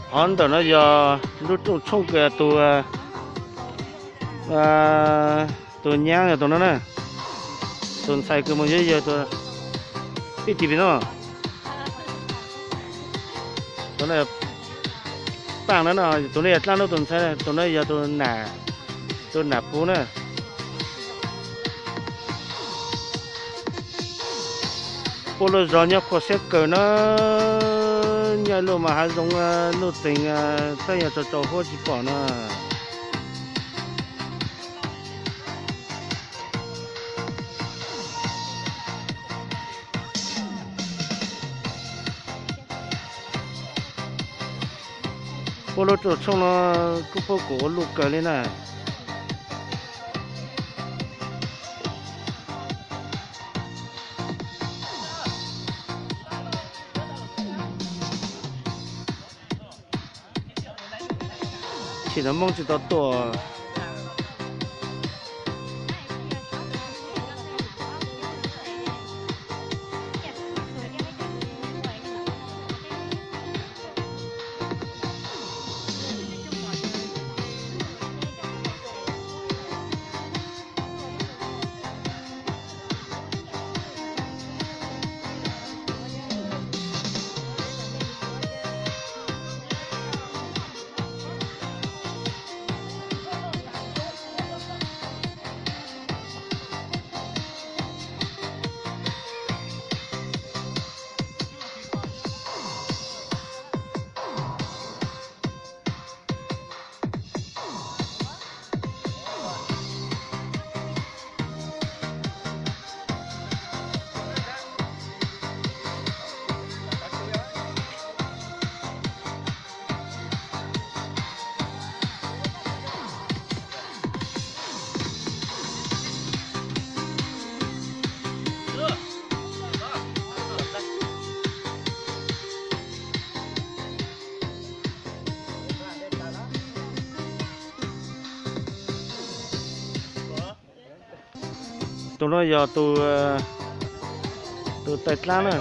Qhov ntawm no yog lub rooj tshooj kws tus, tus nyab yog tus no na. Tus ntxhais kws mus yuav yawg tus, pib tis pis no. Tus no, paaj no, tus no yog dlaab nub tus ntxhais, tus no yog tus nam, tus nam pub na. Puab lub zog nyob khuam siab kawg na, nyob lub mas hav zoov, nuj txeeg, txhaj yog tsaus tsaus huab tsis pom na. Puab lub rooj tshooj no kuj puab kuv ua luj kawg li na. Tsim no Moob tsis tau tuaj. Tus no yog tus, tus tais dlaab na.